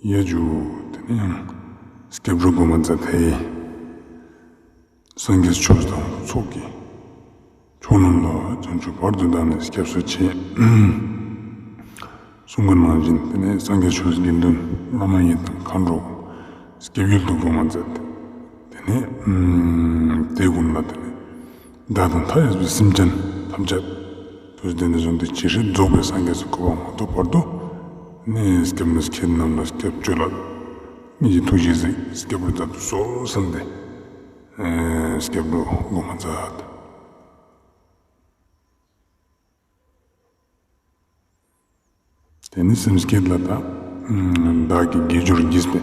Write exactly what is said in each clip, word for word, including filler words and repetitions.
ཡ་ཇུ། དེ་ནས་ཡང་སྐྱབས་འགྲོ་གོ་མ་ཛད་དེ། སངས་རྒྱས་ཆོས་དང་ཚོགས་ཀྱི་མཆོག་རྣམས་ལ། བྱང་ཆུབ་བར་དུ་བདག་ནི་སྐྱབས་སུ་མཆི། གསུང་གི་ནང་བཞིན་དེ་ནས་སངས་རྒྱས་ཆོས་དགེ་འདུན་བླ་མ་ཡི་དམ་མཁའ་འགྲོ་སྐྱབས་ཡུལ་དུ་གོ་མ་ཛད་དེ། དེ་ནས་དེ་ཀུན་ལ་དེ་ནས་བདག་དང་མཐའ་ཡས་པའི་སེམས་ཅན་ཐམས་ཅད་དུ་དེ་ནས་བཟུང་སྟེ་ཇི་སྲིད་རྫོགས་པའི་སངས་རྒྱས་སི་གོ་འཕང་མ་ཐོབ་བར་དུ་ནི་སྐྱབས་གནས་ཁྱེད་རྣམས་ལ་སྐྱབས་བཅོལ་ལ། ཉིད་ཀྱི་ཐུགས་རྗེས་གཟིགས་སྐྱབས་འགྲོ་མཛད་དུ་གསོལ་བསམ་སྟེ་སྐྱབས་འགྲོ་གོ་མ་ཛད། དེ་ནི་སེམས་བསྐྱེད་ལ་ད་བདག་གིས་དགེ་སྦྱོར་བགྱིས་པའི་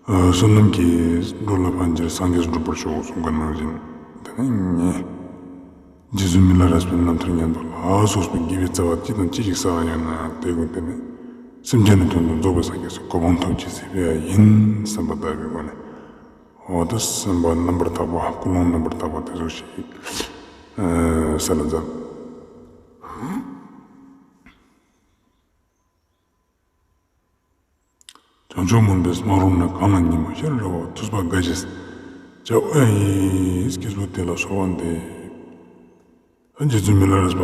བསོད་ནམས་ཀྱིས་འགྲོ་ལ་ཕན་ཕྱིར་སངས་རྒྱས་འགྲུབ་པར་ཤོག་གསུངས་པ་ནང་བཞིན། དེ་ནས་ངས་རྗེ་བཙུན་མི་ལ་རས་པའི་རྣམ་ཐར་ཉན་པ་ལ་སོགས་པའི་དགེ་བའི་རྩ་བ་ཅི་དང་ཅི་ཞིག་བསགས་ཡོད་ན་དེ་ཀུན་དེ་ནས་སེམས་ཅན་ནི་དོན་དུ་རྫོགས་པའི་སངས་རྒྱས་སི་གོ་འཕང་ཐོབ་ཅེས་སི་ཕི་ཡ་ཡིན་བསམ་པ་ལྟ་བུའི་སྒོ་ནས། འོ་ད་བསམ་པ་རྣམ་པར་དག་པ་ཀུན་སློང་རྣམ་པར་དག་པ་དེ་ཚོ་ཞིག་སལ་ལ་མཛད། བྱང་ཆུབ་མུན་པའི་སྨག་རུམ་ན། གང་ལ་ཉིན་མོ་ཤར་རེ་བ། ཐུབ་པ་དགའ་ཞིང་འཇའ་འོད་ཡི། སྐྱེས་བུ་དེ་ལ་གསོལ་བ་འདེབས། ད་རྗེ་བཙུན་མི་ལ་རས་པ་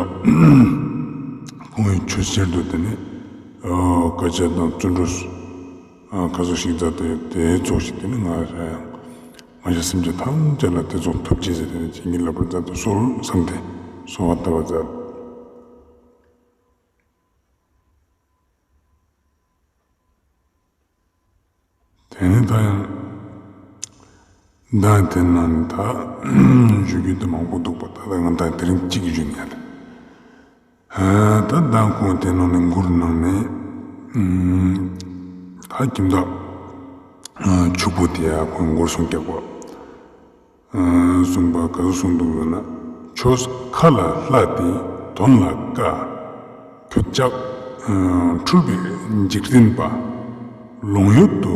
ཁོང་གི་ཆོས་ཆེད་དུ་དེ་ནས་བཀའ་ཆད་དང་བརྩོན་འགྲུས་ག་ཚོད་ཞིག་མཛད་དེ་ཡོད་དེ་ཙོགས་ཤིག་དེ་ནས་ང་ཡང་ང་ཞ་སེམས་ཅན་ཐམས་ཅད་ལ་དེ་ཙོགས་ཐོབ་ཅེས་ཟེར་དེ་ནས་བྱིན་གྱིས་བརླབ་པར་མཛད་དུ་གསོལ་བསམ་སྟེ་གསོལ་བ་བཏབ་པ་མཛད། དེ་ནས་ད་ཡང་མདང་དེ་ནང་ནས་ད་ཞུ་རྒྱུ་དེ་མང་པོ་འདུག་པ། ད་ད་ང་ད་དེ་རིང་གཅིག་གི་ཞུ་ནས་ཡ་ད། ད་མདང་ཁོང་དེ་ནང་ནས་མགུར་ནང་ནས་ད་ཁྱིམ་བདག་ཕྱུག་པོ་དེ་ཡ་ཁོང་མགུར་གསུང་རྒྱག་པ། གསུངས་པ་ག་ཚོད་གསུངས་འདུག་ཟེར་ན། ཆོས་ཁ་ལ་ལྷ་སྟེ་དོན་ལ་དཀའ། ཁྱོད་ཅག་འཁྲུལ་པའི་འཇིག་རྟེན་པ། ལོང་ཡོད་དུ་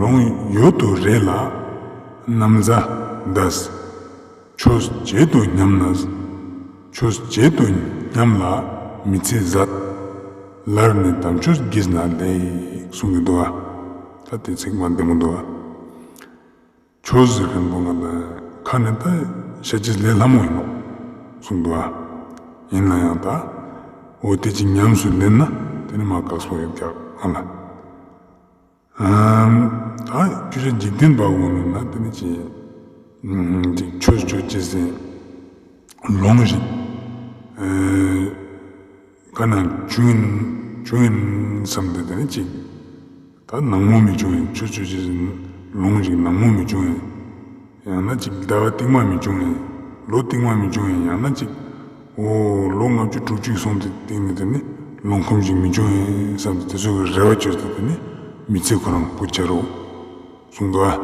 ལོང་ཡོད་དུ་རེ་ལ་ན་བཟའ་འདས། ཆོས་བྱེད་དུ་སྙམ་ན། ཆོས་བྱེད་དུ་སྙམ་ལ་མི་ཚེ་ཟད། ལར་ནི་དམ་ཆོས་བགྱིས་ན་ལེགས། གསུངས་ཀྱི་འདུག་ཨ། ད་དེ་ཚིག་མ་བདེ་མོ་འདུག་ཨ། ཆོས་ཟེར་མཁན་པོ་ང་ད་ཁ་ནས་ད་བཤད་ཅེས་ལས་སླ་མོ་ཡིན་ནོག་གསུངས་འདུག་ཨ། ཡིན་ན་ཡང་ད་འོ་དེ་ཅིག་ཉམས་སུ་ལེན་ན་དེ་ནི་མ་དཀགས་པོ་ཡོད་ཀྱག་ཨ་ལ། ཨམ། ད་ཁྱོད་ཅག་འཇིག་རྟེན་པ་འོ་ནི་ན་དེ་ནི་ཅི། ཨམ། ཅིག་ཆོས་ཆོས་ཅེས་ཟེར་ལོང་ཞིག་ཨེ། ག་ན་བྱུང་ཡིན་བྱུང་ཡིན་བསམ་སྟེ་དེ་ནི་ཅིག་ད་ནངས་མོ་མི་བྱུང་ཡིན། ཆོས་ཆོས་ཅེས་ཟེར་ལོང་ཞིག་ནངས་མོ་མི་བྱུང་ཡིན། ཡང་ན་ཅིག་ཟླ་བ་སྟིང་མ་མི་བྱུང་ཡིན། ལོ་སྟིང་མ་མི་བྱུང་ཡིན། ཡང་ན་ཅིག་འོ་ལོ་ལྔ་བཅུ་དྲུག་ཅུ་སོང་སྟེ་སྟིང་ནས་དེ་ནི་ལོང་ཁོམ་ཞིག་མི་བྱུང་ཡིན་བསམ་སྟེ་དེ་ཚོ་གི་རེ་བ་བཅོལ་ཏེ་དེ་ནི་མི་ཚེ་ཁོ་རང་བུ་ཆ་རོགས་གསུངས་འདུག་ཨ།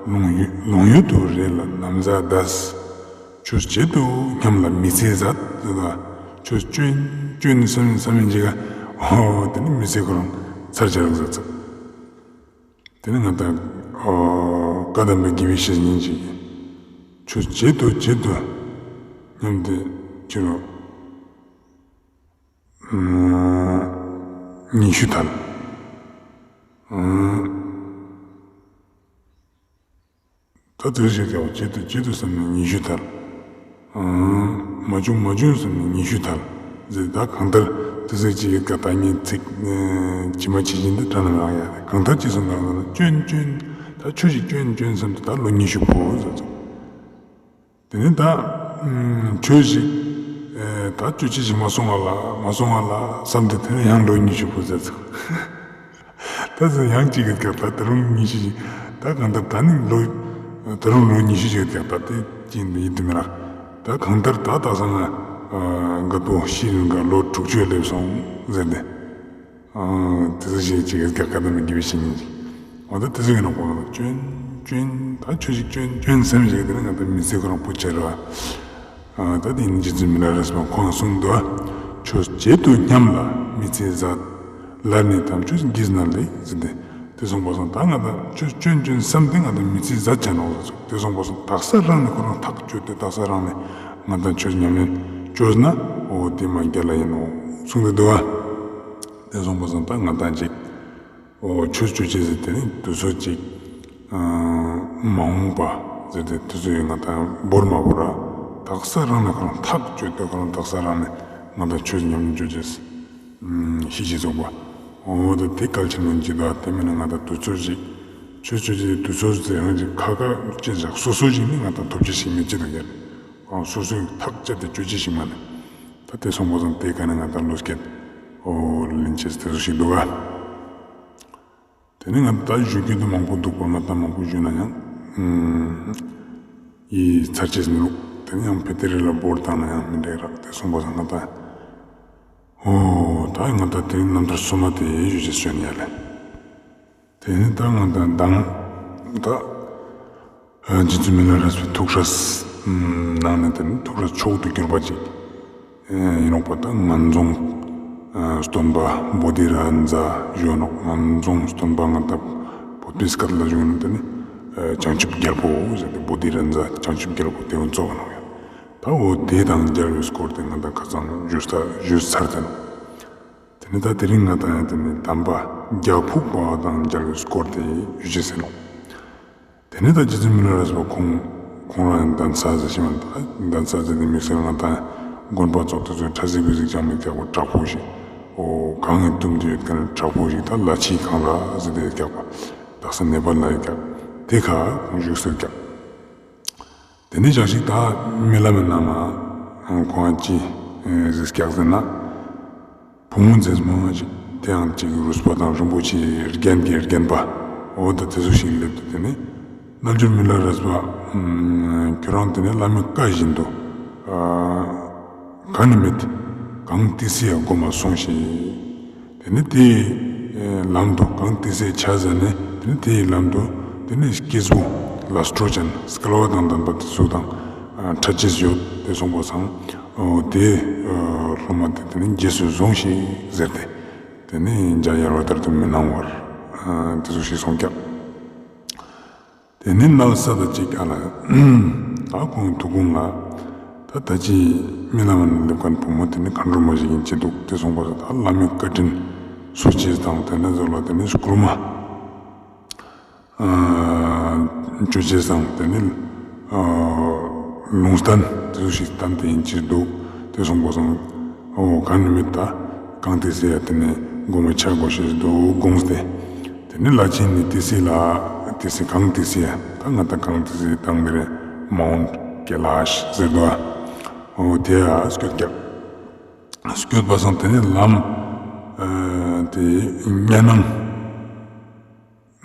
ལོང་ཡོད་ལོང་ཡོད་དུ་རེ་ལ་ན་བཟའ་འདས། ཆོས་བྱེད་དུ་སྙམ་ལ་མི་ཚེ་ཟད། ཆོས་ཅོ་ཡིན་ཅོ་ཡིན་བསམ་ཡིན་བསམ་ཡིན་ཅིག་ག་འོ་དེ་ནི་མི་ཚེ་ཁོ་རང་ཚར་ཆ་རོགས་ཟེར་ཚུལ། དེ་ནི་ང་ད་བཀའ་གདམས་པའི་དགེ་བའི་བཤེས་གཉེན་ཅིག་གིས་ཆོས་བྱེད་དུ་བྱེད་དུ་སྙམ་སྟེ་ཅི་རུ་ཉི་ཤུ་ཐལ། ད་དེ་ཞིག་ཀྱང་བྱེད་དུ་བྱེད་དུ་བསམ་ནས་ཉི་ཤུ་ཐལ། མ་བྱུང་མ་བྱུང་བསམ་ནས་ཉི་ཤུ་ཐལ། ཟེར་ད་གང་ལྟར་དེ་ཟེར་ཅིག་ཡོད་ཀ་ད་ངས་ཚིག་ཇི་མ་ཇི་བཞིན་དུ་དྲན་ན་མ་ཡ། གང་ལྟར་ཅི་སོང་ད་ལ་ཅོན་ཅོན་ད་ཆོས་ཤིག་ཅོན་ཅོན་བསམ་དུ་ད་ལོ་ཉི་ཤུ་འཕོ་ཟེར་ཙང་། དེ་ནས་ད་ཆོས་ཤིག་ད་ཅོ་ཅི་ཞིག་མ་སོང་བ་ལ་མ་སོང་བ་ལ་བསམ་དུ་དེ་ནས་ཡང་ལོ་ཉི་ཤུ་འཕོ་ཟེར་ཙང་། ད་ཟེར་ཡང་གཅིག་གི་སྐབས་ད་ད་རུང་ཉི་ཤུ་ཞིག་ད་གང་ལྟར་ད་ནི་ལོ་ད་རུང་ལོ་ཉི་ཤུ་ཞིག་གི་སྐབས་ད་དེ་ཅི་ཡིན་དུ་མི་རག་ད་གང་ལྟར་ད་ད་སང་ང་འགའ་པོ་ཤི་ལུན་ག་ལོ་དྲུག་ཅུ་སླེབས་སོང་ཟེར་ནས་དེ་ཚོ་ཞིག་ཅིག་གི་སྐབས་ཀ་ད་མི་དགེ་བའི་བཤེས་གཉེན་ཞིག་འོ་ད་དེ་ཚོ་ཡིན་ན་ཁོང་ལ་ཅོན་ཅོན་ད་ཆོས་ཤིག་ཅོན་ཅོན་སེམས་ཞིག་དེ་ནི་ང་ད་མི་ཚེ་ཁོ་རང་བུ་ཆ་རོགས། ད་དེ་ནི་རྗེ་བཙུན་མི་ལ་རས་པ་ཁོང་གསུངས་འདུག་ཆོས་བྱེད་དུ་སྙམ་ལ་མི་ཚེ་ཟད། ལར་ནི་དམ་ཆོས་བགྱིས་ན་ལེགས་ཟེར་ཏེ། དེ་སོང་པ་སང་ད་ང་ད་ཆོས་ཅོན་ཅོན་བསམ་སྟེ་ང་ད་མི་ཚེ་ཟད་ཆ་ནོག་ཟེར་ཙང་དེ་སོང་པ་སང་དག་ས་རང་ནས་ཁོ་རང་ཐག་གཅོད་དེ་དག་ས་རང་ནས་ང་ད་ཆོས་ཉམས་ལེན་བཅོས་ན་འོ་དེ་མ་རྒྱལ་ལ་ཡིན་ནོག་གསུངས་ཏེ་འདུག་པ། དེ་སོང་པ་སང་ད་ང་དང་ཅིག་འོ་ཆོས་ཅོ་ཅེས་ཟེར་ཏེ་ནི་དུས་ཚོད་ཅིག་མ་འོངས་པ་ཟེར་ཏེ་དུས་ཚོད་ང་དང་བོར་མ་བོར་ར་དག་ས་རང་ནས་ཁོ་རང་ཐག་གཅོད་དེ་ཁོ་རང་དག་ས་རང་ནས་ང་དང་ཆོས་ཉམས་ལེན་ཅོ་ཅེས་ཤེས་ཅེས་ཚོགས་པ། འོ་ད་དེ་གལ་ཆེན་མོ་ཅིག་ད་དེ་མིན་ན་ང་དང་དུས་ཚོད་ཅིག་ཆོས་ཅོ་ཅེས་དུས་ཚོད་ཟེར་རང་ཅིག་ཁ་ཁ་ཅེས་ཞག་སོ་སོ་ཅིག་ནི་ང་དང་ཐོབ་ཅེས་ཤིག་མེད་ཅེས་དང་ཡར་ཁོ་རང་སོ་སོའི་ཐག་བཅད་དེ་ཅོ་ཅེས་ཤིག་མ་ནི། ད་དེ་སོང་པ་སང་དེ་ག་ནས་ང་དང་བློ་སྐྱེད་འོ་ལེན་ཅེས་དེ་ཚོ་ཞིག་འདུག་ག་དེ་ནི་ང་དང་ད་ཞུ་རྒྱུ་དེ་མང་པོ་འདུག་པ། ང་དང་མང་པོ་ཞུས་ན་ཡང་ཨུམ་ཡིད་ཚར་ཅེས་མི་འདུག་དེ་ནི་ཡང་ཕེ་ཏེ་རི་ལ་བོར་བཏང་ན་ཡང་མི་འགྲིག་རག་དེ་སོང་པ་སང་ང་དང་འོ་ད་ང་དང་དེ་རིང་རྣམ་ཐར་སོ་མ་དེ་ཞུ་ཅེས་ཞུ་ནི་ཡ་ལེ། དེ་ནི་ད་ང་དང་མདང་ད་རྗེ་བཙུན་མི་ལ་རས་པའི་ཐུགས་སྲས་ནང་ནས་དེ་ནི་ཐུགས་སྲས་མཆོག་ཏུ་གྱུར་པ་ཅིག་ཡིན་ནོག་པ། ད་ངན་རྫོང་སྟོན་པ་བོ་དྷི་རཱ་ཛ་ཞུ་ནོག་ངན་རྫོང་སྟོན་པ་ང་དང་བོད་པའི་སྐད་ལ་ཞུ་ན་དེ་ནི་བྱང་ཆུབ་རྒྱལ་པོ་ཟེར་ཏེ་བོ་དྷི་རཱ་ཛ་བྱང་ཆུབ་རྒྱལ་པོ་དེ་བོ་གཙོ་བོ་ནོག་ཡ། ད་འོ་དེ་དང་མཇལ་བའི་སྐོར་དེ་ང་དང་ཁ་སང་ཞུས་ཚར་ཞུས་ཚར་ཏེ་ནོག་དེ་ནི་ད་དེ་རིང་ང་དང་ཡང་དེ་ནི་དམ་པ་རྒྱ་ཕུག་པ་དང་མཇལ་བའི་སྐོར་དེ་ཞུ་ཅེས་ཟེར་ནོག་དེ་ནི་ད་རྗེ་བཙུན་མི་ལ་རས་པ་ཁོང་ཁོང་རང་ཡང་གདན་ས་ཟེར་ཞིག་མ་ད་གདན་ས་ཟེར་ཏེ་དམིགས་བསལ་ང་དང་དགོན་པ་ཙོགས་དེ་ཚོའི་ཁྲ་ཟིག་བི་ཟིག་ཅང་མི་རྒྱག་པ་དྲག་པོ་ཞིག་འོ་གངས་ཀྱི་གཏུམ་དུ་ཡོད་མཁན་དྲག་པོ་ཞིག་ད་ལ་ཕྱིའི་གངས་ར་ཟེར་ཏེ་རྒྱག་པ་དག་ས་ནེ་པཱལ་ལ་ཡོད་རྒྱག་དེ་ཁ་ཁོང་བཞུགས་སུ་རྒྱག་དེ་ནས་ཞག་ཅིག་ད་རྨི་ལམ་མི་ནང་ང་ཁོང་ཅི་ཟིག་སྐྱག་ཟེར་ན། བུ་མོ་མཛེས་མོ་ཅིག་དེའང་ཅིག་རུས་པ་དང་རིན་པོ་ཆེའི་རྒྱན་གྱིས་བརྒྱན་པ་འོ་ད་དེ་ཚོ་ཞིག་སླེབས་ཏེ་དེ་ནས་རྣལ་འབྱོར་མི་ལ་རས་པ་ཁྱོད་རང་དེ་ནས་བླ་མའི་བཀའ་བཞིན་དུ་ག་ནས་མེད་གངས་ཏི་སེ་ཡ་སྒོམ་མ་སོང་ཞིག་དེ་ནས་དེའི་ལམ་དུ་གངས་ཏི་སེ་ཆ་ཟ་ནས་དེ་ནས་དེའི་ལམ་དུ་དེ་ནས་སྐྱེས་བུ་ལ་སྤྲོ་ཅན་སྐལ་བ་དང་ལྡན་པ་དེ་ཚོ་དང་ཕྲད་ཅེས་ཡོད་དེ་སོང་པ་སང་འོ་དེ་སློབ་མ་དེ་དེ་ནས་རྗེས་སུ་བཟུང་ཞིག་ཟེར་ཏེ་དེ་ནས་མཇལ་ཡར་བ་ལྟར་དུ་མི་སྣང་བར་དེ་ཚོ་ཞིག་སོང་ཀྱག་དེ་ནས་མནལ་ས་ད་ཅིག་ཨ་ལ་ད་ཁོང་ཐུགས་དགོངས་ལ་ད་ད་ཅི་རྨི་ལམ་ནང་སླེབས་མཁན་བུ་མོ་དེ་ནི་མཁའ་འགྲོ་མ་ཞིག་ཡིན་ཅི་འདུག་དེ་སོང་པ་སང་ད་བླ་མའི་བཀའ་དྲིན་གསོ་ཅེས་དང་དེ་ནས་ཟོ་ལ་དེ་ནས་སྐུལ་མ་ཅོ་ཅེས་དང་དེ་ནས་ལུང་བསྟན་དེ་ཚོ་ཞིག་བསྟན་ཏེ་ཡིན་ཅི་འདུག་དེ་སོང་པ་སང་འོ་ག་ནས་མེད་ད་གངས་ཏི་སེ་ཡ་དེ་ནས་སྒོམ་མ་ཆ་དགོས་ཤེས་འདུག་དགོངས་ཏེ། དེ་ནས་ལ་ཕྱིན་ནས་ཏི་སེ་ལ་ཏི་སེ་གངས་ཏི་སེ་ད་ང་ད་གངས་ཏི་སེ་དང་དེ་རེ་མའུནཊ་ཀེ་ལཱཤ་ཟེར་དོ། འོ་དེ་ཡ་སྐྱོད་ཀྱག་སྐྱོད་པ་སང་དེ་ནས་ལམ་དེ་གཉའ་ནང་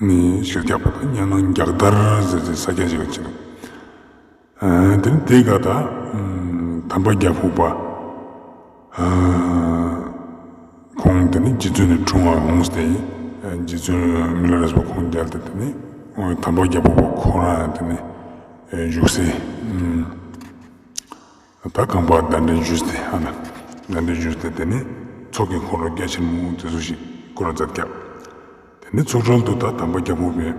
ནས་སྐྱོད་ཀྱག་པ་དང་གཉའ་ནང་རྒྱག་དར་ཟེར་ཏེ་ས་ཆ་ཞིག་ལ་ཕྱིན། དེ་ནས་དེ་ག་ད་དམ་པ་རྒྱ་ཕུག་པ་ཁོང་དེ་ནས་རྗེ་བཙུན་ནི་འཁྲུངས་པ་འོངས་ཏེ་རྗེ་བཙུན་མི་ལ་རས་པ་ཁོང་མཇལ་ཏེ་དེ་ནས་དམ་པ་རྒྱ་ཕུག་པ་ཁོ་རང་དེ་ནས་བཞུགས་སའི་ད་ཁང་པ་གདན་འདྲེན་ཞུས་ཏེ་ཨ་ན་གདན་འདྲེན་ཞུས་ཏེ་དེ་ནས་ཚོགས་ཀྱི་འཁོར་ལོ་རྒྱ་ཆེན་མོ་དེ་ཚོ་ཞིག་བསྐོར་མཛད་ཀྱག་དེ་ནས་ཚོགས་གྲལ་དུ་ད་དམ་པ་རྒྱ་ཕུག་པའི།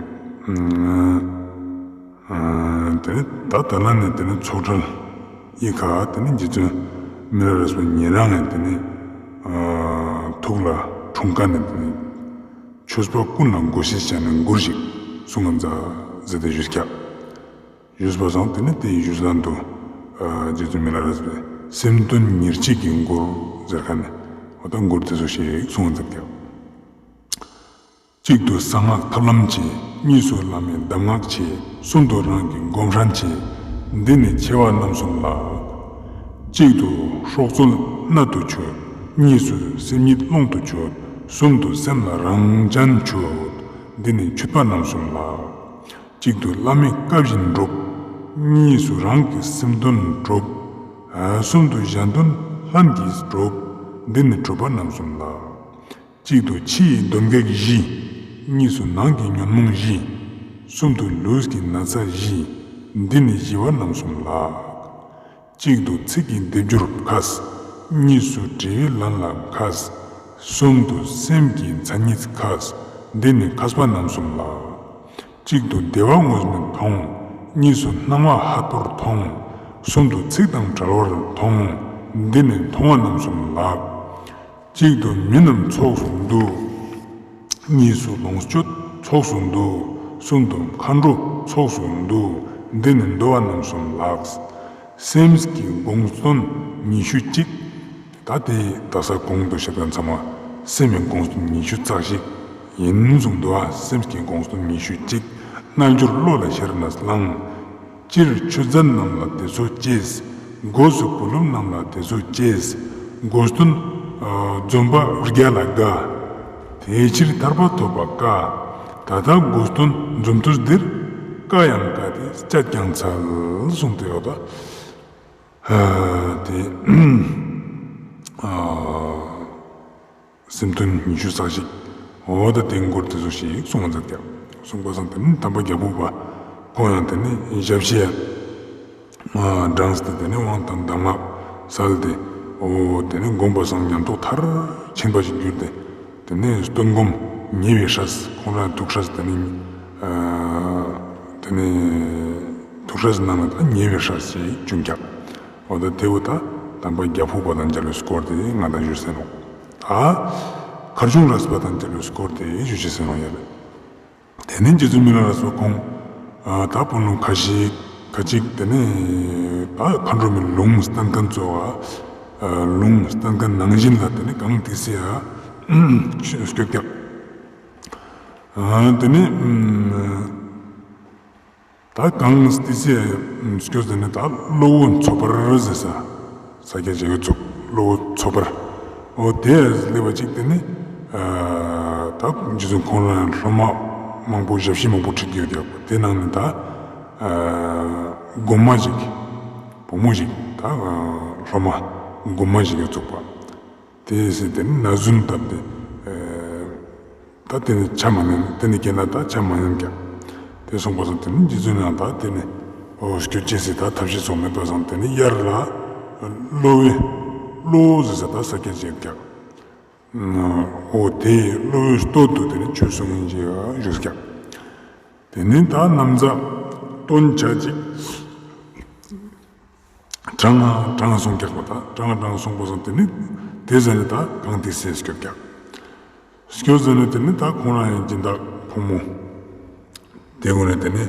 དེ་ནས་ད་ད་ལ་ནས་དེ་ནས་ཚོགས་གྲལ་ཡི་ཁ་དེ་ནས་རྗེ་བཙུན་མི་ལ་རས་པ་ཉེ་རང་ངི་དེ་ནས་ཐུགས་ལ་འཁྲུངས་ཀ་ནས་དེ་ནས་ཆོས་པ་ཀུན་ལ་བགོ་བཤའ་བྱས་ནས་མགུར་ཞིག་གསུང་ང་མཛད་ཟེར་ཏེ་ཞུས་ཀྱག་ཞུས་པ་སང་དེ་ནས་དེའི་ཞུས་ལན་དུ་རྗེ་བཙུན་མི་ལ་རས་པས་སེམས་དོན་ཉེར་གཅིག་གི་མགུར་ཟེར་ཁན་ནི་འོ་ད་མགུར་དེ་ཚོ་ཞིག་གསུང་ང་མཛད་ཀྱག་གཅིག་ཏུ་གསང་སྔགས་ཐབས་ལམ་ཆེ། གཉིས་སུ་བླ་མའི་གདམས་ངག་ཆེ། གསུམ་དུ་རང་གི་སྒོམ་སྲན་ཆེ། འདི་ནི་ཆེ་བ་རྣམ་གསུམ་ལགས། གཅིག་ཏུ་སྲོག་རྩོལ་གནད་དུ་ཆོད། གཉིས་སུ་སེམས་ཉིད་ཀློང་དུ་ཆོད། གསུམ་དུ་སེམས་ལ་རང་སྦྱོང་ཆོད། འདི་ནི་ཆུད་པ་རྣམ་གསུམ་ལགས། གཅིག་ཏུ་བླ་མའི་བཀའ་བཞིན་སྒྲུབ། གཉིས་སུ་རང་གི་སེམས་དོན་སྒྲུབ། གསུམ་དུ་གཞན་དོན་ལྷན་གྱིས་སྒྲུབ། འདི་ནི་གྲུབ་པ་རྣམ་གསུམ་ལགས། གཅིག་ཏུ་ཕྱི་ཡི་གདོན་བགེགས་ཞི། གཉིས་སུ་ནང་གི་ཉོན་མོངས་ཞི། གསུམ་དུ་ལུས་ཀྱི་ན་ཚ་ཞི། འདི་ནི་ཞི་བ་རྣམ་གསུམ་ལགས། གཅིག་ཏུ་ཚིག་གི་སྡེབ་སྦྱོར་མཁས། གཉིས་སུ་འབྲས་བུའི་ལན་ལ་མཁས། གསུམ་དུ་སེམས་ཀྱི་མཚན་ཉིད་མཁས། འདི་ནི་མཁས་པ་རྣམ་གསུམ་ལགས། གཅིག་ཏུ་བདེ་བ་དངོས་མེད་མཐོང་། གཉིས་སུ་སྣང་བ་ཧད་པོར་མཐོང་། གསུམ་དུ་ཚིག་དང་བྲལ་བར་མཐོང་། འདི་ནི་མཐོང་བ་རྣམ་གསུམ་ལགས། གཅིག་ཏུ་མི་རྣམས་ཚོགས་སུ་འདུ། གཉིས་སུ་ལོངས་སྤྱོད་ཚོགས་སུ་འདུ། གསུམ་དུ་མཁའ་འགྲོ་ཚོགས་སུ་འདུ། འདི་ནི་འདུ་བ་རྣམ་གསུམ་ལགས། སེམས་ཀྱི་དགོངས་དོན་ཉི་ཤུ་གཅིག་ད་དེ་ད་ས་གོང་དུ་བཤད་མཁན་ཚང་མ་སེམས་ཀྱི་དགོངས་དོན་ཉི་ཤུ་རྩ་གཅིག་ཡིན་གསུངས་འདུག་ཨ། སེམས་ཀྱི་དགོངས་དོན་ཉི་ཤུ་གཅིག་རྣལ་འབྱོར་བློ་ལ་ཤར་ནས་བླང་། སྤྱིར་ཆོས་མཛད་རྣམས་ལ་དེ་ཚོ་གཅེས། སྒོས་སུ་བུ་སློབ་རྣམས་ལ་དེ་ཚོ་གཅེས། དགོངས་དོན་ཨ་འཛོམས་པ་རྒྱལ་ལ་དགའ། དེ་ཕྱིར་ཐར་པ་ཐོབ་པ་དཀའ། ད་ལྟ་དགོངས་དོན་འཛོམས་དུས་འདིར། དཀའ་ཡང་དཀའ་སྟེ་སྤྱད་ཀྱང་འཚལ། གསུངས་ཏེ་ཡོད་ད། ཨ་དེ་ཨ་སེམས་དོན་ཉི་ཤུ་རྩ་གཅིག་འོ་ད་དེ་མགུར་དེ་ཚོ་ཞིག་གསུང་བ་མཛད་ཀྱག་གསུངས་པ་སང་དེ་ནི་དམ་པ་རྒྱལ་པོ་པ་ཁོང་ཡང་དེ་ནི་ཞབས་ཕྱི་ཡ་ཨ་འབྲངས་ཏེ་དེ་ནི་དབང་དང་གདམས་ངག་སལ་ཏེ་འོ་དེ་ནི་བསྒོམས་པ་སང་ཉམས་རྟོགས་མཐར་ཕྱིན་པ་ཞིག་གྱུར་ཏེ། དེ་ནས་སྟོན་སྒོམ་ཉེ་བའི་སྲས་ཁོང་རང་ཐུགས་སྲས་དེ་ནས་ཨ་དེ་ནས་ཐུགས་སྲས་ནང་ལ་ད་ཉེ་བའི་སྲས་ཞིག་བྱུང་ཀྱག་འོ་ད་དེ་བོ་ད་དམ་པ་རྒྱལ་པོ་པ་དང་མཇལ་བའི་སྐོར་དེ་ང་ད་ཞུས་ཟིན་ནོག་ད་མཁར་གཅོང་རས་པ་དང་མཇལ་བའི་སྐོར་དེ་ཞུ་ཅེས་ཟིན་ནོག་ཡ་ལེ། དེ་ནས་རྗེ་བཙུན་མི་ལ་རས་པ་ཁོང་ཨ་ད་དཔོན་སློབ་ཁ་ཤས་ཁ་ཅིག་དེ་ནས་ད་མཁའ་འགྲོ་མའི་ལུང་བསྟན་མཁན་ཚོ་ཨ་ལུང་བསྟན་མཁན་ནང་བཞིན་ལ་དེ་ནས་གངས་ཏི་སེ་ཨ་སྐྱོད་ཀྱག་ཨ་དེ་ནས་ཨ་ད་གངས་ཏི་སེ་ཨ་སྐྱོད་དེ་ནས་ད་གློ་བོ་མཚོ་པར་ཟེར་ས་ས་སྐྱ་ཇེ་གི་ཚོགས་གློ་བོ་མཚོ་པར། འོ་དེ་སླེབས་པ་ཅིག་དེ་ནས་ཨ་ད་རྗེ་བཙུན་ཁོང་རང་སློབ་མ་མང་པོ་ཞབས་ཕྱི་མང་པོ་ཁྲིད་ཀྱི་ཡོད་ཀྱག་དེ་ནང་ནས་ད་ཨ་སྒོམ་མ་ཞིག་བུ་མོ་ཞིག་ད་ཨ་སློབ་མ་སྒོམ་མ་ཞིག་གི་ཚོགས་པ། དེ་སྲིད་དེ་ནི་ན་ཟུན་བཏབ་སྟེ། ཨེ་ད་དེ་ནི་ཆ་མ་ཉན། དེ་ནི་ཁྱེད་ན་ད་ཆ་མ་ཉན་ཀྱག་དེ་སོང་པ་སང་དེ་ནི་རྗེ་བཙུན་ཡང་ད་དེ་ནི་འོ་སྐྱོད་ཅེས་སི་ད་ཐབས་ཤེས་སོགས་མེད་པ་སང་དེ་ནི་དབྱར་ལ་གློ་བོའི་གློ་བོ་ཟེར་ས་ད་ས་སྐྱ་ཅིག་ཀྱག་འོ་དེ་གློ་བོའི་སྟོད་དུ་དེ་ནི་ཆོས་གསུང་ཡིན་ཅིག་བཞུགས་ཀྱག་དེ་ནི་ད་ན་བཟའ་སྟོན་ཆ་ཅིག་གྲངས་ང་གྲངས་ང་སོང་ཀྱག་པ་ད་གྲངས་ང་གྲངས་ང་སོང་པ་སང་དེ་ནི་དེ་ཟ་ནི་ད་གངས་ཏི་སེ་སྐྱོད་ཀྱག་སྐྱོད་ཟ་ནི་དེ་ནི་ད་ཁོང་རང་ཡང་སྦྱིན་བདག་ཕོ་མོ་དེ་གུན་ནི་དེ་ནི་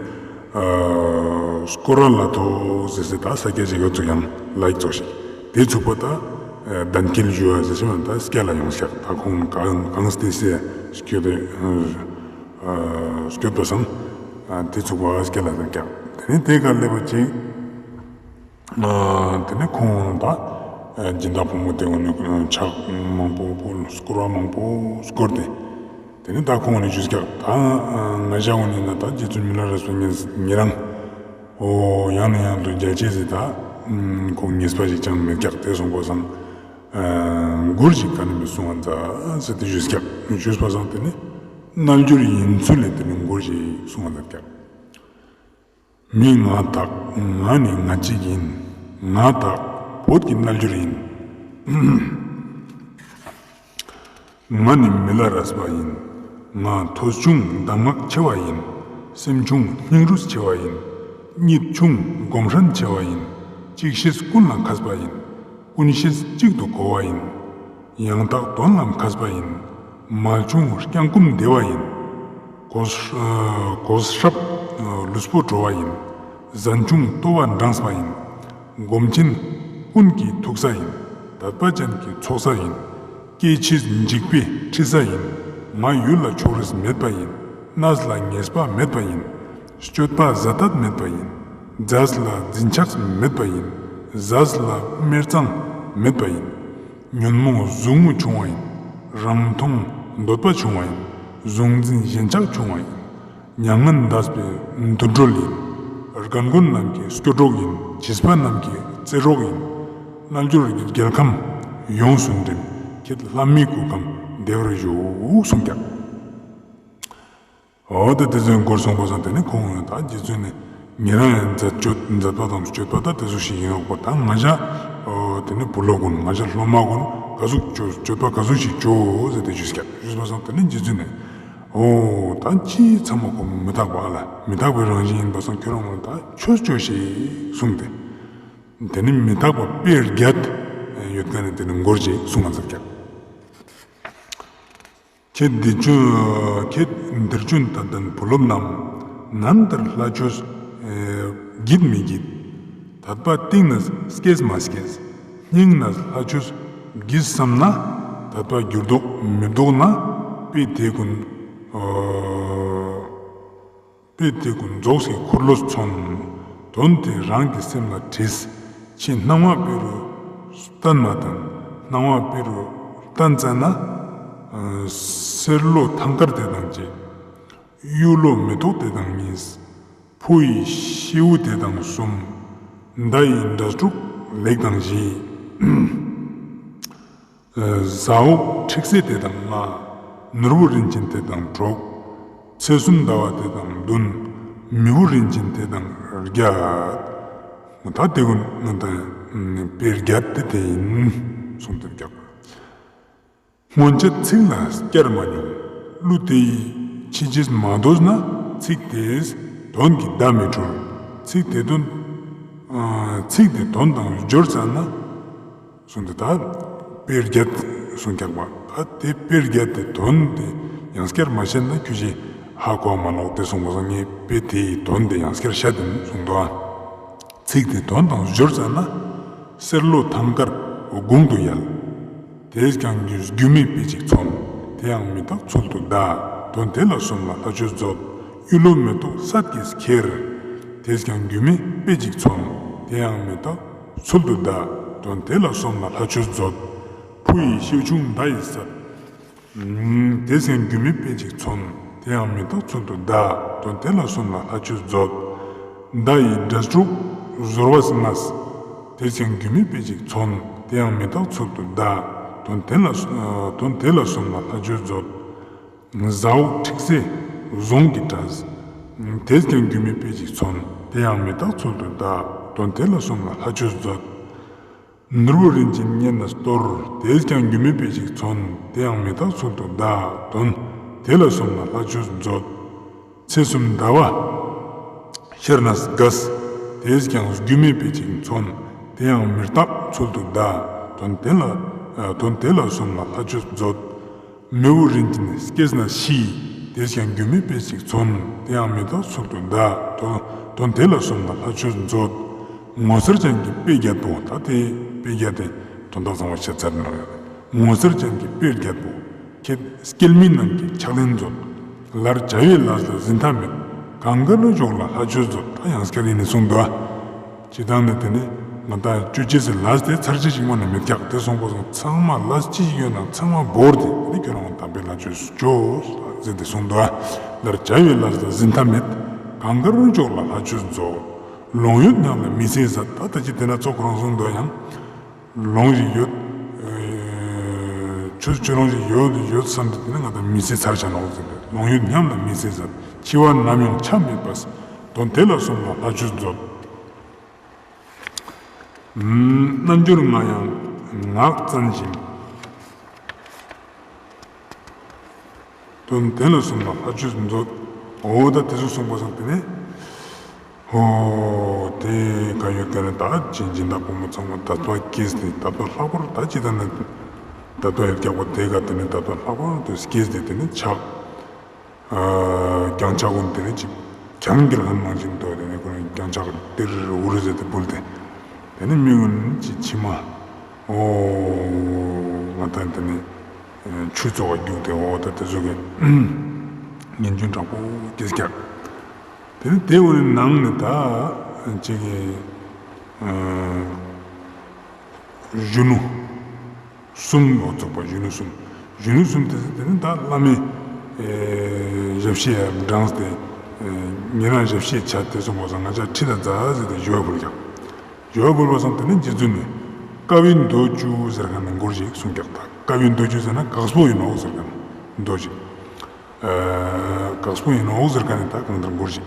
ཨ་སྐོར་ར་ལ་ཐོག་ཟེར་སེ་ད་ས་སྐྱ་ཅིག་གི་ཚུགས་ཡང་ལ་ཡིག་ཚོགས་ཤིག་དེ་ཚུགས་པ་ད་ཨ་གདན་འཁེལ་ཞུ་བ་ཟེར་ཞིག་ད་སྐྱ་ལ་ཡོང་ཀྱག་ད་ཁོང་གངས་ཏི་སེ་སྐྱོད་དེ་ཨ་སྐྱོད་པ་སང་ཨ་དེ་ཚུགས་པ་སྐྱ་ལ་ཡོང་ཀྱག་དེ་ནི་དེ་ག་སླེབས་པ་ཅིག་ཨ་དེ་ནས་ཁོང་ད་ཨ་སྦྱིན་བདག་ཕོ་མོ་དེ་གུན་ནི་ཕྱག་མང་པོ་ཕུལ། སྐོར་བ་མང་པོ་སྐོར་ཏེ། དེ་ནས་ད་ཁོང་ནི་ཞུས་ཀྱག་ད་ང་ཞ་གུན་ནི་ན་ད་རྗེ་བཙུན་མི་ལ་རས་པ་ཉེ་ཉེ་རང་འོ་ཡང་ནས་ཡང་དུ་མཇལ་ཅེས་སི་ད་ཁོང་ངེས་པ་ཞིག་ཅང་མེད་ཀྱག་དེ་སོང་པ་སང་ཨ་མགུར་ཞིག་ག་ནི་མི་གསུང་བ་མཛད་ཟེར་ཏེ་ཞུས་ཀྱག་ཞུས་པ་སང་དེ་ནི་རྣལ་འབྱོར་ཡིན་ཚུལ་ལས་དེ་ནི་མགུར་ཞིག་གསུང་བ་མཛད་ཀྱག་མི་ང་དག་ང་ནི་ང་གཅིག་ཡིན། ང་དག་བོད་ཀྱི་རྣལ་འབྱོར་ཡིན། ང་ནི་མི་ལ་རས་པ་ཡིན། ང་ཐོས་ཆུང་གདམས་ངག་ཆེ་བ་ཡིན། སེམས་ཆུང་སྙིང་རུས་ཆེ་བ་ཡིན། གཉིད་ཆུང་སྒོམ་ཧྲན་ཆེ་བ་ཡིན། གཅིག་ཤེས་ཀུན་ལ་མཁས་པ་ཡིན། ཀུན་ཤེས་གཅིག་ཏུ་གོ་བ་ཡིན། ཡང་དག་དོན་ལ་མཁས་པ་ཡིན། མལ་ཆུང་བརྐྱང་བསྐུམ་བདེ་བ་ཡིན། གོས་ཨ་གོས་ཧྲབ་ལུས་པོ་དྲོ་བ་ཡིན། ཟན་ཆུང་ལྟོ་བ་འགྲངས་པ་ཡིན། སྒོམ་ཆེན་ཀུན་གྱི་ཐུག་ས་ཡིན། དད་པ་ཅན་གྱི་ཚོགས་ས་ཡིན། སྐྱེ་འཆི་འཇིག་པའི་འཁྲི་ས་ཡིན། ང་ཡུལ་ལ་ཕྱོགས་རིས་མེད་པ་ཡིན། གནས་ལ་ངེས་པ་མེད་པ་ཡིན། སྤྱོད་པ་ཟ་དད་མེད་པ་ཡིན། རྫས་ལ་འཛིན་ཆགས་མེད་པ་ཡིན། ཟས་ལ་སྨེ་གཙང་མེད་པ་ཡིན། ཉོན་མོངས་ཟུག་རྔུ་ཆུང་བ་ཡིན། རང་མཐོང་འདོད་པ་ཆུང་བ་ཡིན། གཟུང་འཛིན་ཞེན་ཆགས་ཆུང་བ་ཡིན། མྱ་ངན་འདས་པའི་དུད་འགྲོ་ཡིན། རྒན་རྒོན་རྣམས་ཀྱི་སྐྱོ་གྲོགས་ཡིན། བྱིས་པ་རྣམས་ཀྱི་རྩེད་རོགས་ཡིན། རྣལ་འབྱོར་གྱི་རྒྱལ་ཁམས་ཡོངས་སུ་འདྲེན། ཁྱེད་ལྷ་མིའི་སྐུ་ཁམས་བདེ་བར་བཞུགས་གསུངས་ཀྱག་འོ་ད་དེ་ཚོའི་མགུར་གསུངས་པ་སང་དེ་ནི་ཁོང་ད་རྗེ་བཙུན་ནི་ཉེ་རང་ཡང་མཛད་སྤྱོད་མཛད་པ་དང་སྤྱོད་པ་ད་དེ་ཚོ་ཞིག་ཡིན་ནོག་པ། ད་ང་ཞ་འོ་དེ་ནི་བུ་སློབ་གུན་ང་ཞ་སློབ་མ་གུན་ག་ཟུག་སྤྱོད་སྤྱོད་པ་ག་ཟུག་ཞིག་ཅོ་ཟེར་ཏེ་ཞུས་ཀྱག་ཞུས་པ་སང་དེ་ནི་རྗེ་བཙུན་ནི་འོ་ད་ཅི་ཚང་མ་ཁོ་མི་རྟག་པ་ལ་མི་རྟག་པའི་རང་བཞིན་ཡིན་པ་སང་ཁྱོད་རང་ངོ་ད་ཆོས་ཅོས་ཤིག་གསུངས་ཏེ། དེ་ནི་མི་རྟག་པ་དཔེ་བརྒྱད་ཡོད་མཁན་ནི་དེ་ནི་མགུར་ཅིག་གསུང་བ་མཛད་ཀྱག་ཁྱེད་འདིར་བྱོན་ཁྱེད་འདིར་བྱོན་དད་ལྡན་བུ་སློབ་རྣམས། ནམ་ལྟར་ལྷ་ཆོས་ཨེ་བགྱིད་མི་བགྱིད། དད་པ་གཏིང་ནས་སྐྱེས་མ་སྐྱེས། སྙིང་ནས་ལྷ་ཆོས་བགྱིད་བསམ་ན། དད་པ་འགྱུར་ལྡོག་མི་ལྡོག་ན། དཔེ་དེ་ཀུན་ཨ་དཔེ་དེ་ཀུན་རྫོགས་སའི་འཁོར་ལོས་མཚོན། དོན་དེ་རང་གི་སེམས་ལ་དྲིས། ཕྱི་སྣང་བ་དཔེ་རུ་བསྟན་མ་བསྟན། སྣང་བ་དཔེ་རུ་བསྟན་ཙ་ན། ཨ་སེར་བློ་ཐང་དཀར་དེ་དང་གཅིག། གཡུ་བློ་མེ་ཏོག་དེ་དང་གཉིས། ཕོ་ཡི་ཤེའུ་དེ་དང་གསུམ། མདའ་ཡི་འདྲ་དྲུག་ལེགས་དང་བཞི། ཨ་ཟ་འོག་ཁྲིག་སེ་དེ་དང་ལྔ། ནོར་བུ་རིན་ཆེན་དེ་དང་དྲུག། ཚེས་གསུམ་ཟླ་བ་དེ་དང་བདུན། མི་བོ་རིན་ཆེན་དེ་དང་བརྒྱད། ད་དེ་ཀུན་ང་དང་དཔེ་བརྒྱད་དེ་དེ་ཡིན་གསུངས་ཏེ་བརྒྱད། སྔོན་ཆད་ཚིག་ལ་བསྐྱར་མ་མྱོང་། གླུ་དེ་ཡིས་ཕྱི་རྗེས་མ་ལྡོག་ན། ཚིག་དེས་དོན་གྱི་བརྡ་མི་འཁྲུལ། ཚིག་དེ་དོན་ཨ་ཚིག་དེ་དོན་དང་སྦྱོར་ཙ་ན། གསུངས་ཏེ་ད་དཔེ་བརྒྱད་གསུངས་ཀྱག་པ། ད་དེ་དཔེ་བརྒྱད་དེ་དོན་དེ་ཡང་བསྐྱར་མ་བཤད་ན་ཁྱོ་ཞའི་ཧ་གོ་མ་ནོག་དེ་གསུངས་པ་སང་ངས་དཔེ་དེའི་དོན་དེ་ཡང་བསྐྱར་བཤད་དེ་གསུངས་འདུག་ཨ། ཚིག་དེ་དོན་དང་སྦྱོར་ཙ་ན། སེར་བློ་ཐང་དཀར་དགུང་དུ་ཡལ། དེས་ཀྱང་རྒྱུ་མེད་དཔེ་ཅིག་མཚོན། དེ་ཡང་མི་རྟག་ཚུལ་དུ་གདའ། དོན་དེ་ལ་སོམས་ལ་ལྷ་ཆོས་མཛོད། གཡུ་ལོ་མེ་ཏོག་སད་ཀྱིས་ཁྱེར། དེས་ཀྱང་རྒྱུ་མེད་དཔེ་ཅིག་མཚོན། དེ་ཡང་མི་རྟག་ཚུལ་དུ་གདའ། དོན་དེ་ལ་སོམས་ལ་ལྷ་ཆོས་མཛོད། ཕོ་ཡི་ཤེའུ་ཆུང་མདའ་ཡིས་བསད། དེས་ཀྱང་རྒྱུ་མེད་དཔེ་ཅིག་མཚོན། དེ་ཡང་མི་རྟག་ཚུལ་དུ་གདའ། དོན་དེ་ལ་སོམས་ལ་ལྷ་ཆོས་མཛོད། མདའ་ཡི་འདྲ་དྲུག་ཟོར་བ་ལྔས། དེས་ཀྱང་རྒྱུ་མེད་དཔེ་ཅིག་མཚོན། དེ་ཡང་མི་རྟག་ཚུལ་དུ་གདའ། དོན་དེ་ལ་དོན་དེ་ལ་སོམས་ལ་ལྷ་ཆོས་མཛོད། ཟ་འོག་ཁྲིག་སེ་ཟོང་གི་སྒྲས། དེས་ཀྱང་རྒྱུ་མེད་དཔེ་ཅིག་མཚོན། དེ་ཡང་མི་རྟག་ཚུལ་དུ་གདའ། དོན་དེ་ལ་སོམས་ལ་ལྷ་ཆོས་མཛོད། ནོར་བུ་རིན་ཆེན་སྙེད་ནས་གཏོར། དེས་ཀྱང་རྒྱུ་མེད་དཔེ་ཅིག་མཚོན། དེ་ཡང་མི་རྟག་ཚུལ་དུ་གདའ། དོན་དེ་ལ་སོམས་ལ་ལྷ་ཆོས་མཛོད། ཚེས་གསུམ་ཟླ་བ་ཤར་ནས་རྒས། དེས་ཀྱང་རྒྱུ་མེད་དཔེ་ཅིག་མཚོན། དེ་ཡང་མི་རྟག་ཚུལ་དུ་གདའ། དོན་དེ་ལ་དོན་དེ་ལ་སོམས་ལ་ལྷ་ཆོས་མཛོད། མི་བོ་རིན་ཆེན་སྐྱེས་ནས་ཤི། དེས་ཀྱང་རྒྱུ་མེད་དཔེ་ཅིག་མཚོན། དེ་ཡང་མི་རྟག་ཚུལ་དུ་གདའ། དོན་དོན་དེ་ལ་སོམས་ལ་ལྷ་ཆོས་མཛོད། ངོ་མཚར་ཅན་གྱི་དཔེ་བརྒྱད་པོ། ད་དེ་དཔེ་བརྒྱད་དེ་དོན་དག་ཚང་མ་བཤད་ཚར་ནོག་ཡ། ངོ་མཚར་ཅན་གྱི་དཔེ་བརྒྱད་པོ། ཁྱེད་སྐྱེལ་མི་རྣམས་ཀྱི་ཕྱག་ལེན་མཛོད། ལར་བྱ་བའི་ལས་ལ་འཛིན་ཐབས་མེད། གང་དགར་འཇོག་ལ་ལྷ་ཆོས་མཛོད། ད་ཡང་སྐྱར་ཡིན་ནི་གསུངས་འདུག་ཨ། ཅི་ལྟར་ན་དེ་ནི་ང་དང་ཅོ་ཅེས་སི་ལས་དེ་ཚར་ཅེས་ཤིག་མ་ནི་མེད་ཀྱག་དེ་སོང་པ་སང་ཚང་མ་ལས་ཅི་ཞིག་ཡོད་ན་ཚང་མ་བོར་ཏེ་དེ་ནི་ཁྱོད་རང་དམ་པའི་ལྷ་ཆོས་སུ་ཅོས་ཟེར་ཏེ་གསུངས་འདུག་ཨ། ལར་བྱ་བའི་ལས་ལ་འཛིན་ཐབས་མེད། གང་དགར་འཇོག་ལ་ལྷ་ཆོས་མཛོད། ལོང་ཡོད་སྙམ་ལ་མི་ཚེ་ཟད། ད་ད་ཅི་དེ་ན་ཚོགས་ཁོ་རང་གསུངས་འདུག་ཡང་། ལོང་ཞིག་ཡོད། ཆོས་ཆོས་ལོང་ཞིག་ཡོད་ཡོད་བསམ་སྟེ་དེ་ནི་ང་དང་མི་ཚེ་ཚར་ཆ་ནོག་ཟེར་ཏེ། ལོང་ཡོད་སྙམ་ལ་མི་ཚེ་ཟད། འཆི་བ་ནམ་ཡང་ཆ་མེད་པས། དོན་དེ་ལ་སོམས་ལ་ལྷ་ཆོས་མཛོད། རྣལ་འབྱོར་ང་ཡང་ངག་བཙན་ཞིང་། དོན་དེ་ལ་སོམས་ལ་ལྷ་ཆོས་མཛོད། འོ་ད་དེ་ཚོ་གསུངས་པ་སང་དེ་ནི། ཧོ། དེ་ག་ཡོད་ག་ནི་ད་ཅི་སྦྱིན་བདག་ཕོ་མོ་ཚང་མ་དད་པ་སྐྱེས་ཏེ་དད་པ་ལྷག་པར་ད་ཅི་ད་ནི་དད་པ་ཡོད་ཀྱག་པ་དེ་ག་དེ་ནི་དད་པ་ལྷག་པར་དུ་སྐྱེས་ཏེ་དེ་ནི་ཕྱག་ཨ་རྐྱང་ཕྱག་གུན་དེ་ནི་ཅིག་རྐྱང་གི་ལྷན་མང་བཞིན་དུ་དེ་ནི་ཁོ་རང་རྐྱང་ཕྱག་ཏིར་འུར་ཟེར་ཏེ་འབུལ་ཏེ་དེ་ནི་མི་གུན་ཅིག་མཆི་མ་འོ་ང་དང་དེ་ནི་ཆུ་ཙོགས་རྒྱུག་སྟེ་འོ་ད་དེ་ཚོ་གི་སྙན་རྒྱུན་དྲག་པོ་སྐྱེས་ཀྱག་དེ་ནི་དེ་འོ་ནི་ནང་ནི་ད་ཅིག་གི་ཨ་གཞོན་ནུ་གསུམ་འོ་ཚོགས་པ་གཞོན་ནུ་གསུམ། གཞོན་ནུ་གསུམ་དེ་དེ་ནི་ད་བླ་མའི་ཨེ་ཞབས་ཕྱི་ཡ་འབྲངས་ཏེ་ཨེ་ཉེ་རང་ཞབས་ཕྱི་ཆ་དེ་གསུངས་པ་སང་ང་ཅག་ཁྲིད་ད་མཛད་ཟེར་ཏེ་ཞུ་བ་ཕུལ་ཀྱག་ཞུ་བ་ཕུལ་བ་སང་དེ་ནི་རྗེ་བཙུན་ནི་དཀའ་བའི་མདོ་བཅུ་ཟེར་མཁན་ནི་མགུར་ཞིག་གསུངས་ཀྱག་ད་དཀའ་བའི་མདོ་བཅུ་ཟེར་ན་དཀགས་པོ་ཡིན་ནོག་ཟེར་མཁན་མདོ་ཞིག་ཨ་དཀགས་པོ་ཡིན་ནོག་ཟེར་མཁན་ནི་ད་གང་ལྟར་མགུར་ཞིག་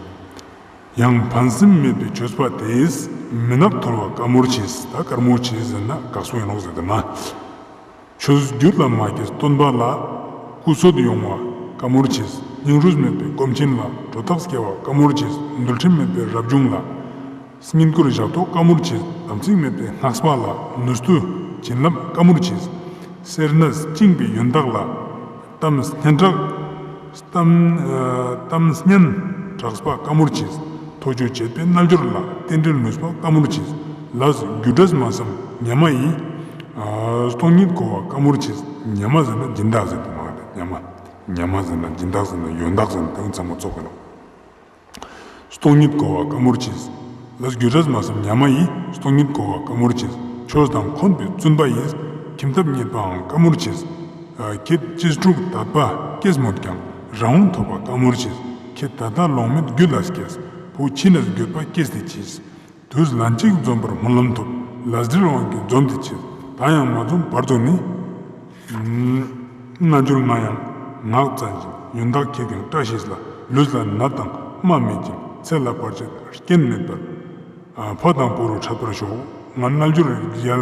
ཡང་ཕན་སེམས་མེད་པའི་སྤྱོད་པ་དེས། མི་ནག་ཐོར་བ་དཀའ་མོར་བྱས། ད་དཀའ་མོར་བྱས་ཟེར་ན་དཀགས་པོ་ཡིན་ནོག་ཟེར་ཏེ་མ། ཆོས་རྒྱུད་ལ་མ་སྐྱེས་སྟོན་པ་ལ། སྐུ་གསོད་ཡོང་བ་དཀའ་མོར་བྱས། སྙིང་རུས་མེད་པའི་སྒོམ་ཆེན་ལ། སྒྲོ་བཏགས་སྐྱེ་བ་དཀའ་མོར་བྱས། འདུལ་ཁྲིམས་མེད་པའི་རབ་བྱུང་ལ། བསྙེན་བཀུར་ཞབས་ཏོག་དཀའ་མོར་བྱས། དམ་ཚིག་མེད་པའི་སྔགས་པ་ལ། ནུས་མཐུ་བྱིན་རླབས་དཀའ་མོར་བྱས། སེར་སྣས་བཅིངས་པའི་ཡོན་བདག་ལ། གཏམ་སྙན་གྲགས། གཏམ་ཨ་གཏམ་སྙན་གྲགས་པ་དཀའ་མོར་མཆིས། ཐོས་བརྗོད་བྱེད་པའི་རྣལ་འབྱོར་ལ། རྟེན་འབྲེལ་ནུས་པ་དཀའ་མོར་མཆིས། ལས་རྒྱུ་འབྲས་མ་བསམ་ཉ་མ་ཡིས། ཨ་སྟོང་ཉིད་གོ་བ་དཀའ་མོར་མཆིས། ཉ་མ་ཟེར་ན་སྦྱིན་བདག་ཟེར་དུ་མ་རེད། ཉ་མ་ཉ་མ་ཟེར་ན་སྦྱིན་བདག་ཟེར་ན་ཡོན་བདག་ཟེར་ན་དེ་ཚང་མ་ཚོགས་པ་ལ། སྟོང་ཉིད་གོ་བ་དཀའ་མོར་མཆིས། ལས་རྒྱུ་འབྲས་མ་བསམ་ཉ་མ་ཡིས། སྟོང་ཉིད་གོ་བ་དཀའ་མོར་མཆིས། ཆོས་དང་འཁོན་པའི་བཙུན་པ་ཡིས། ཁྱིམ་ཐབ་རྙེད་པའང་དཀའ་མོར་མཆིས། ཨ་ཁྱེད་གཅེས་ཕྲུག་དད་པ་སྐྱེས་མོད་ཀྱང་། རང་དབང་ཐོབ་པ་དཀའ་མོར་མཆིས། ཁྱེད་ད་ལྟ་ལོང་མེད་རྒྱུད་ལ་སྐྱེས། བུ་ཕྱི་ནས་འགྱོད་པ་སྐྱེས་ཏེ་མཆིས། དུས་ལན་གཅིག་འཛོམས་པར་སྨོན་ལམ་ཐོབ། ལས་འབྲེལ་དབང་གིས་འཛོམས་ཏེ་མཆིས། ད་ཡང་མ་འཛོམས་བར་དུ་ནི། རྣལ་འབྱོར་ང་ཡང་ངག་བཙན་ཞིང་། ཡོན་བདག་ཁྱེད་ཀྱང་བཀྲ་ཤིས་ལ། ལུས་ལ་ནད་དང་རྨ་མེད་ཅིང་། ཚེ་ལ་བར་ཆད་རྐྱེན་མེད་པར། ཨ་ཕ་དང་བུ་རུ་འཕྲད་པར་ཤོག། ང་རྣལ་འབྱོར་རྒྱལ་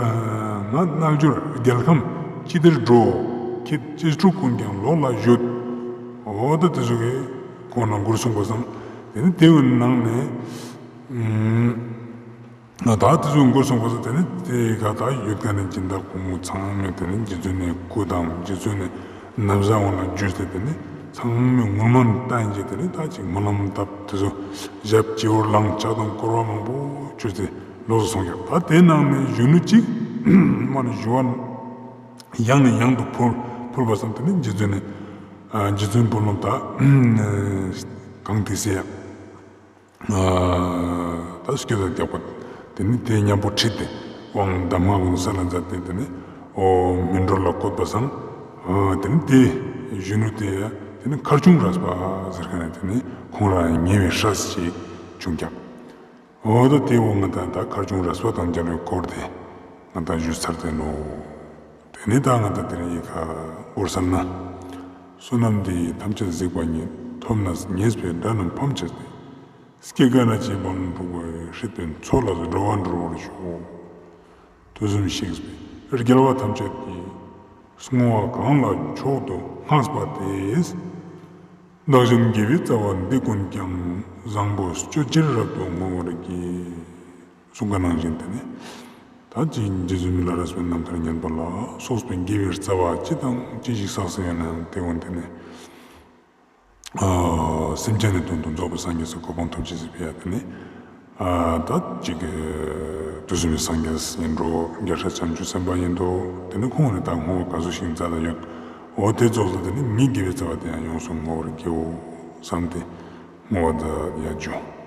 ང་རྣལ་འབྱོར་རྒྱལ་ཁམས་ཅི་བདེར་འགྲོ། ཁྱེད་གཅེས་ཕྲུག་ཀུན་ཀྱང་ལོགས་ལ་བཞུད། འོ་ད་དེ་ཟུག་གི་ཁོང་ན་མགུར་གསུངས་པ་སང་། དེ་ནི་དེའི་ནང་ནས། ཨ་ད་དེ་ཟུག་མགུར་གསུངས་པ་སང་དེ་ནི་དེ་ག་ད་ཡོད་མཁན་ནི་སྦྱིན་བདག་ཕོ་མོ་ཚང་མས་དེ་ནི་རྗེ་བཙུན་ནི་སྐུ་དང་རྗེ་བཙུན་ནི་ན་བཟའ་འོང་ལ་འཇུས་ཏེ་དེ་ནི་ཚང་མས་ངུར་སྨྲིག་བཏང་ཡིན་གྱི་དེ་ནི་ད་ཅིག་སྨོན་ལམ་བཏབ། དེ་ཚོ་ཞབས་སྤྱི་བོར་ལངས། ཕྱག་དང་བསྐོར་བ་མང་པོ་བཅོས་ཏེ་ལོགས་སུ་སོང་ཀྱག། ད་དེ་ནང་ནས་གཞོན་ནུ་གཅིག་མ་ནི་ཞུ་བ་ཡང་ནས་ཡང་དུ་ཕུལ་ཕུལ་བ་སང་དེ་ནི་རྗེ་བཙུན་ནི་ཨ་རྗེ་བཙུན་ཕོ་མོ་ད་གང་དེ་སེ་ཡ། ཨ་ད་སྐྱོད་ལ་རྒྱག་པ། དེ་ནི་དེ་མཉམ་པོ་ཁྲིད་དེ་དབང་གདམས་ངག་ཀུན་ས་ལ་མཛད་དེ་དེ་ནི་འོ་སྨིན་གྲོལ་ལ་བཀོད་པ་སང་། ཨ་དེ་ནི་དེ་གཞོན་ནུ་དེ་ཡ་དེ་ནི་མཁར་ཆུང་རས་པ་ཟེར་མཁན་ནི་དེ་ནི་ཁོང་རང་ཉེ་བའི་སྲས་ཅིག་བྱུང་ཀྱག། འོ་ད་དེ་འོ་ང་དང་ད་མཁར་ཆུང་རས་པ་དང་མཇལ་བའི་སྐོར་དེ་ང་དང་ཞུས་ཚར་ཏེ་ནོག། དེ་ནི་ད་ང་དང་དེ་རིང་ཡི་གེ་མགུར་གསན་ན། བསོད་ནམས་འདི་ཡིས་ཐམས་ཅད་གཟིགས་པ་ཉིད། ཐོབ་ནས་ཉེས་པའི་དགྲ་རྣམས་ཕམ་བྱས་ཏེ། སྐྱེ་རྒ་ན་འཆིའི་རྦ་ཀློང་འཁྲུགས་པའི། སྲིད་པའི་མཚོ་ལས་འགྲོ་བ་སྒྲོལ་བར་ཤོག། དུས་གསུམ་གཤེགས་པའི་རྒྱལ་བ་ཐམས་ཅད་ཀྱིས། བསྔོ་བ་གང་ལ་མཆོག་ཏུ་བསྔགས་པ་དེས། བདག་གཞན་དགེ་བའི་རྩ་བ་འདི་ཀུན་ཀྱང་། བཟང་པོ་སྤྱོད་ཕྱིར་རབ་ཏུ་བསྔོ་བར་བགྱི། གསུངས་པ་ནང་བཞིན་དེ་ནི་ད་ཅི་རྗེ་བཙུན་མི་ལ་རས་པའི་རྣམ་ཐར་ཉན་པ་ལ་སོགས་པའི་དགེ་བའི་རྩ་བ་ཅི་དང་ཅི་ཞིག་བསགས་སེ་ཡོད་ན་དེ་ཀུན་དེ་ནི་ཨ་སེམས་ཅན་ནི་དོན་དུ་རྫོགས་པའི་སངས་རྒྱས་སི་གོ་འཕང་ཐོབ་ཅེས་སི་ཕི་ཡ་དེ་ནི་ཨ་ད་ཅིག་གི་དུས་གསུམ་པའི་སངས་རྒྱས་ཡིན་འགྲོ། རྒྱལ་སྲས་བྱང་ཆུབ་སེམས་དཔའ་ཡིན་འགྲོ། དེ་ནི་ཁོང་ནི་ད་བསྔོ་བ་ག་ཟུག་ཞིག་མཛད་ད་ཡོད། འོ་དེ་ཙོགས་ལ་དེ་ནི་མི་དགེ་བའི་རྩ་བ་དེ་ཡང་ཡོངས་སུ་བསྔོ་བར་བགྱིའོ་བསམ་སྟེ་བསྔོ་བ་མཛད་ཡ་བྱུང་།